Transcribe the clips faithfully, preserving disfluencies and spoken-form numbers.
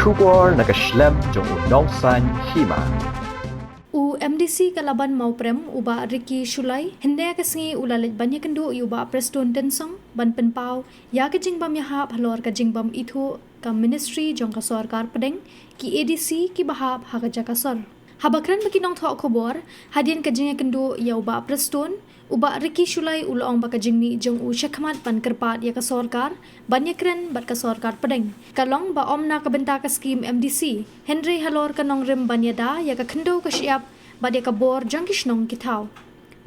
Khubor na ka shlem jong u Nongsaiñ Hima. U M D C ka Laban Mawprem, u Bah Ricky Shullai, hynne ka sngi u la leit ban ïakynduh ïa u Bah Prestone Tynsong ban pynpaw ïa ka jingbym ïahap halor ka jingbym ithuh ka ministry jong ka sorkar pdeng, ki A D C kiba hap ha ka jaka sor. Haba kren bad ki nongthoh khubor hadien ka jingïakynduh ïa u Bah Prestone, u Bah Ricky Shullai u la ong ba ka jingmih jong u shakhmat ban kyrpad ïa ka sorkar ban ïakren bad ka sorkar pdeng ka long ba ym na ka bynta ka skim M D C, hynrei halor ka nongrim ban ïada ïa ka khyndew ka shyiap bad ïa ka bor jong ki shnong ki thaw.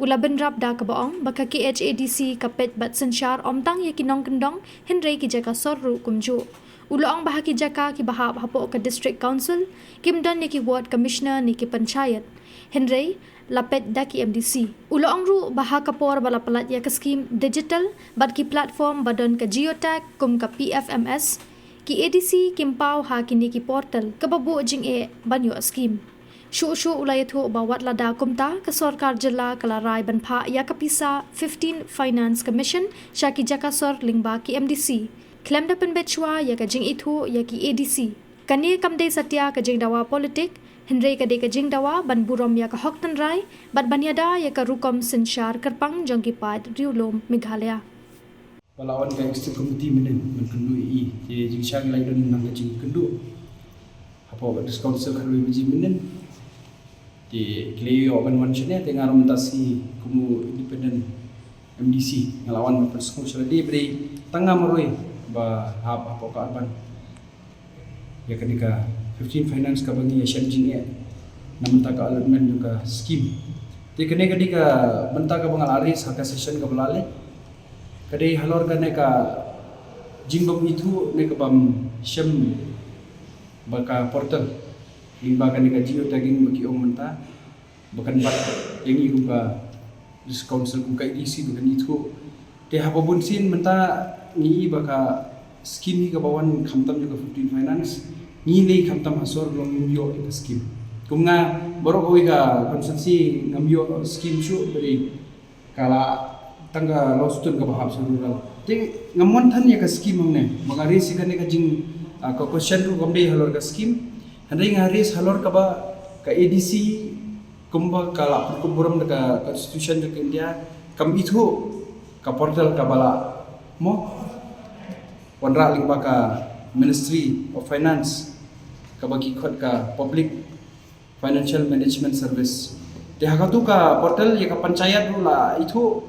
U la bynrap da kaba ong ba ka K H A D C ka peit bad synshar ym tang ïa ki nongkyndong hynrei ki jaka sor ruh kumjuh. U la ong ba ha ki jaka kiba hap hapoh ka District Council kim don ïa ki Ward Commissioner ne ki Panchayat, hynrei la peit da ki M D C. U la ong ruh ba ha ka por ba la pyllait ïa ka skim digital bad ki platform ba don ka geotag kum ka P F M S, ki A D C kim paw ha kine ki portal kaba buh jingeh ban ïoh skim. Shuh shuh u la ïathuh ba wat lada kumta, ka sorkar jylla ka la rai ban phah ïa ka pisa fifteen Finance Commission sha ki jaka sor lyngba ki M D C khlem da pynbeit shuwa ïa ka jingithuh ïa ki A D C. Kane kam dei satia ka jingdawa politik, hynrei ka dei ka jingdawa ban burom ïa ka hok tynrai bad ban ïada ïa ka rukom synshar kyrpang jong ki paid riewlum Meghalaya. Ba la wan ka executive committee mynnin ban kynduh ïa i, te jingshai la i don nang ka jingkynduh hapoh ka District Council khatwei baje mynnin. Te ki la ïoh ban wan shane, te nga ruh mynta sngi kum u independent M D C nga la wan ban pynsngew sha lade, ba dei tang nga marwei ba hap hapoh ka urban ïa kane ka fifteen Finance kaba ngi ïa shem jingeh na bynta ka allotment jong ka skim. Te kane ka dei ka bynta kaba nga la raise ha ka session kaba la leit, ka dei halor kane ka jingbym ithuh ne kabym shem ba ka portal, lyngba kane ka geotagging ba ki ong mynta, ba kan bat ïa ngi kum ka District Council, kum ka A D C, ba kan ithuh. Te haba bun sien mynta ngi i ba ka skim hi kaba wan khamtam jong ka fifteen Finance, ngi lei khamtam ha sor long ngim ïoh ïa ka skim. Kum nga baroh kawei ka constituency ngam ïoh skim shuh, ba dei ka la tang ka Lawsutun kaba hap sha rural. Te ngam mon than ïa ka skim hangne, ba nga raise ïa kane ka jing, ah, ka question ruh kam dei halor ka skim, hynrei nga raise halor kaba ka A D C kumba ka la pynkup burom da ka Constitution jong ka India kam ithuh ka portal kaba la mo wanrah lyngba ka Ministry of Finance, kaba ki khot ka Public Financial Management Service. Te ha katu ka portal ïa ka panchayat ruh la ithuh,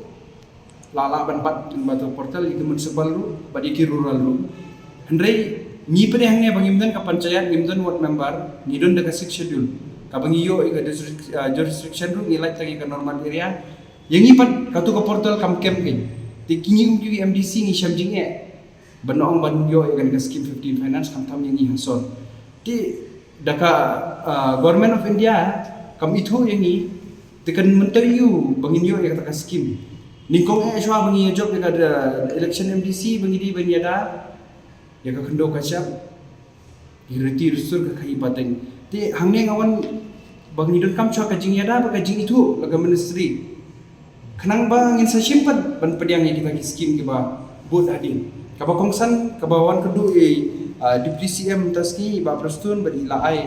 la lah ban bat lyngba tu portal, ïa ki municipal ruh bad ïa ki rural ruh. Hynrei ngi pat hangne ba ngim don ka panchayat, ngim don ward member, ngi don da ka Sixth Schedule, kaba ngi ïoh ïa ka jurisdic-, ah, jurisdiction ruh ngi lait tang ïa ka normal area. Ïa ngi pat katu ka portal kam kem kein. Te ki ngi kum ki M D C ngi shem jingeh ban ong ban ïoh ïa kane ka skim fifteen Finance khamtam ïa ngi ha sor. Te da ka, ah, Government of India kam ithuh ïa ngi, te kan mynta ïa u ba ngin ïoh ïa kata ka skim. Nyngkong eh shuwa ba ngi ïa jop ïa ka, ah, election M D C ba ngi dei ban ïada ïa ka khyndew ka shyiap, ïa ka riti rusur ka khaïi pateng. Te hangne nga wan ba ngi donkam shuwa ka jingïada bad ka jingithuh la ka ministry, khnang ba ngin sa shim pat ban pdiang ïa kita ki skim kiba bud hadien. Kaba kongsan kaba wan kynduh ïa, ah, Deputy C M mynta sngi, i Bah Prestone, bad i la ai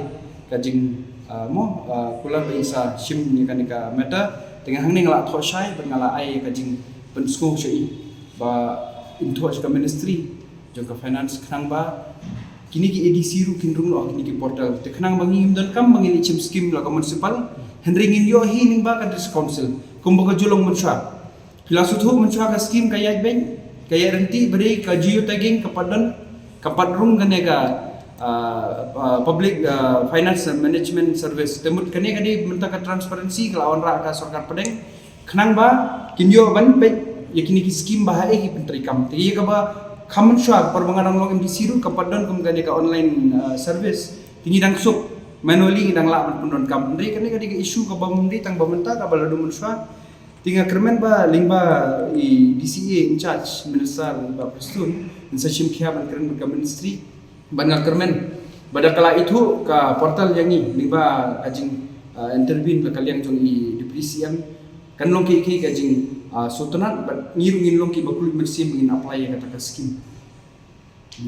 ka jing, ah, mo, ah, kular ba i sa shim ïa kane ka matter. Te nga hangne nga la thoh shai bad nga la ai ka jingpynsngew sha i ba in thoh sha ka ministry jong ka finance khnang ba kine ki A D C ruh kin rung noh ha kine ki portal. Te khnang ba ngim donkam ba ngin ïa shim skim la ka municipal, hynrei ngin ïoh hi lyngba ka district council kumba ka ju long mynshuwa. Phi la sngewthuh mynshuwa ka skim ka ïaid beit, ka ïaid ryntih, ba dei ka geotagging ka pat don, ka pat rung kane ka, ah, ah, public, ah, finance management service. Te mut kane ka dei mynta ka transparency ka la wanrah ka sorkar pdeng. Khnang ba kin ïoh ban peit ïa kine ki skim ba ha eh ki pyntreikam. Te ïa kaba kham mynshuwa, por ba nga dang long M D C ruh ka pat don kum kane ka online, ah, service. Te ngi dang suk manually, ngi dang lah ban pyndonkam. Hynrei kane ka dei ka issue kaba ym dei tang ba mynta, kaba la dum mynshuwa. Te nga kyrmen ba lyngba i D C A in charge, Minister Bah Prestone, in sa shim khia ban kren bad ka ministry. Bad nga kyrmen ba da ka la ithuh ka portal ïa ngi lyngba ka jing, ah, intervene la ka liang jong i Deputy C M, kan long kiei kiei ka jing, ah, sngewtynnat, bad ngi ruh ngin long kiba kylluid mynsiem ngin apply ïa kata ka skim.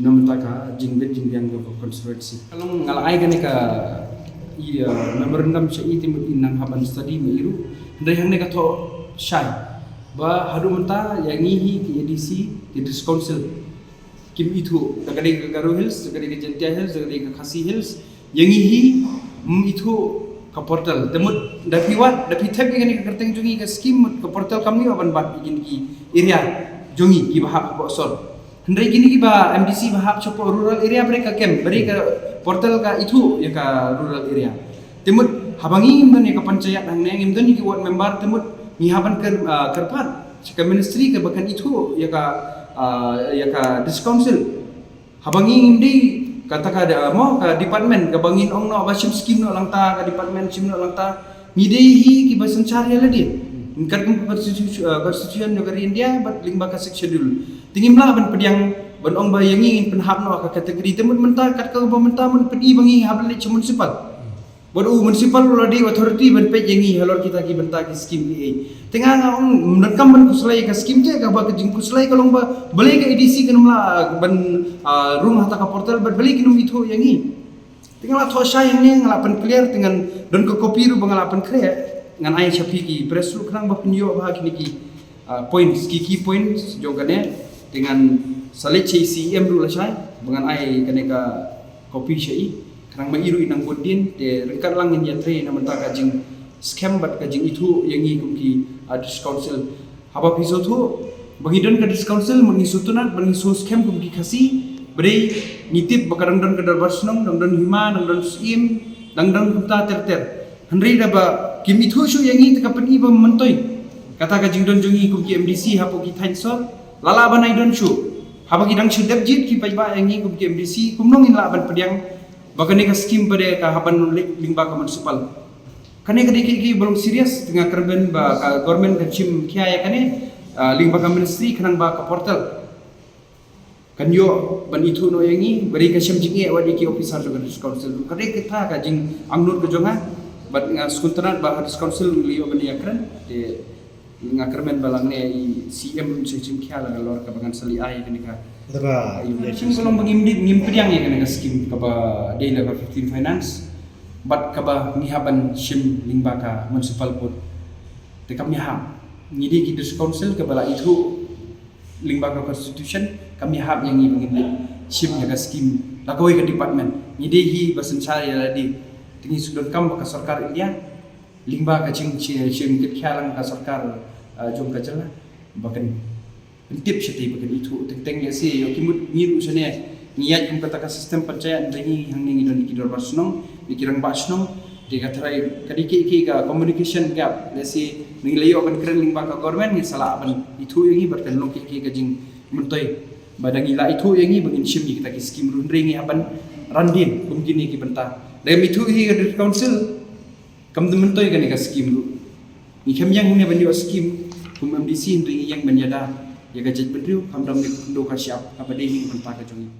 Na mynta ka jingbit jingbiang ka constituency. Ka long nga la ai kane ka i, uh, memorandum sha i te mut in nang hap ban study ma i ruh. Hynrei hangne ka thoh shai ba haduh mynta ïa ngi hi ki A D C, ki District Council, kim ithuh, da ka dei ka Garo Hills, da ka dei ka Jaintia Hills, da ka dei ka Khasi Hills, ïa ngi hi ym ithuh ka portal. Te mut da phi wad, da phi thep ïa kane ka kyrteng jong ngi ka scheme, mut ka portal kam ïoh ban bat ïa kine ki area jong ngi kiba hap hapoh sor. Hynrei kine kiba M D C ba hap shapoh rural area, balei ka kem, balei ka portal ka ithuh ïa ka rural area. Te mut haba ngi ngim don ïa ka panchayat hangne, ngim don ïa ki ward member, te mut ngi hap ban kyrpad sha ka ministry kaba kan ithuh ïa ka, ah, ïa ka District Council. Haba ngi ngim dei kata ka, ah, mo, ka department kaba ngin ong noh ba shim scheme noh lang ta, ka department shim noh lang ta. Ngi dei hi kiba synshar ïa lade katkum ka constitu-, ah, constitution jong ka ri India bad lyngba ka Sixth Schedule. Te ngim lah ban pdiang ban ong ba ïa ngi ngin pynhap noh ha ka category. Te mut mynta, kat kaba mynta, mut phi ba ngi hap leit sha municipal. Bad u municipal u la dei authority ban peit ïa ngi halor kita ki bynta ki scheme ei ei. Te nga nga ong ym donkam ban khuslai ka scheme te, kaba ka jingkhuslai ka long ba balei ka A D C kan ym lah ban, ah, rung ha kata ka portal bad balei kin ym ithuh ïa ngi. Te nga la thoh shai hangne, nga la pynclear, te ngan don ka copy ruh ba nga la pynkhreh, ngan ai sha phi ki press ruh khnang ba phin ïoh bha kine ki, ah, points, ki key points jong kane. Te ngan sa leit sha i C E M ruh lashai ba ngan ai kane ka copy sha i, khnang ba i ruh i nang bud dien. Te ryngkat lang ngin ïatrei na bynta ka jingskhem bad ka jingithuh ïa ngi kum ki, ah, District Council. Haba phi sngewthuh ba ngi don ka District Council, ba ngi sngewtynnat, ba ngi sngewskhem kum ki Khasi, ba dei ngi tip ba ka dang don ka dorbar shnong, dang don hima, dang don syiem, dang don kumta ter ter. Hynrei da ba kim ithuh shuh ïa ngi te ka pyni ba myntoi kata ka jingdon jong ngi kum ki M D C hapoh ki thaiñ sor la lah ban ai don shuh. Haba ki dang shu dep jied ki paidbah ïa ngi kum ki M D C, kumno ngin lah ban pdiang ba kane ka scheme pat de ka hap ban leit lyngba ka municipal. Kane ka dei kiei kiei ba long serious, te nga kyrmen ba ka government kan shim khia ïa kane, ah, lyngba ka ministry khnang ba ka portal kan ïoh ban ithuh noh ïa ngi, ba dei ka shem jingeh wat ïa ki officer jong ka District Council. Ka dei kata ka jingangnud ka jong nga, bad nga sngewtynnat ba ha District Council ngi la ïoh ban ïakren, te nga kyrmen ba lane i C M shu shim khia la ka lor kaba ngan sa leit ai kane ka. Kata ba i Shim ka long ba ngim dei, ngim pdiang ïa kane ka scheme kaba dei la ka fifteen finance, bad kaba ngi hap ban shim lyngba ka municipal board. Te kam ïahap, ngi dei ki District Council kaba la ithuh lyngba ka constitution, kam ïahap ïa ngi ba ngin leit shim ïa ka scheme la kawei ka department. Ngi dei hi ba synshar ïa lade. Te ngi shu donkam ba ka sorkar India lyngba ka jing shi-, shim kit khia lang ka sorkar, ah, jong ka jylla ba kan pyntip shatei ba kan ithuh teng teng. Lehse ïoh ki mut ngi ruh shane ngi ïaid kum kata ka system panchayat, hynrei ngi hangne ngi don ki dorbar shnong, ki rangbah shnong. Te ka tharai ka dei kiei kiei ka communication gap. Lehse ngi la ïoh ban kren lyngba ka government, ngi sa lah ban ithuh ïa ngi bad kan long kiei kiei ka jingmyntoi ba da ngi la ithuh ïa ngi ba ngin shim ïa kita ki scheme ruh, hynrei ngi hap ban ran dien kum kine ki bynta. Da ngim ithuh hi ka District Council, kam da myntoi kane ka scheme ruh. Ngi khlem ïeng hangne ban ïoh scheme kum M D C, hynrei ngi ïeng ban ïada ïa ka jaitbynriew, khamtam ne ka khyndew ka shyiap, kaba dei hi ka bynta ka jong ngi.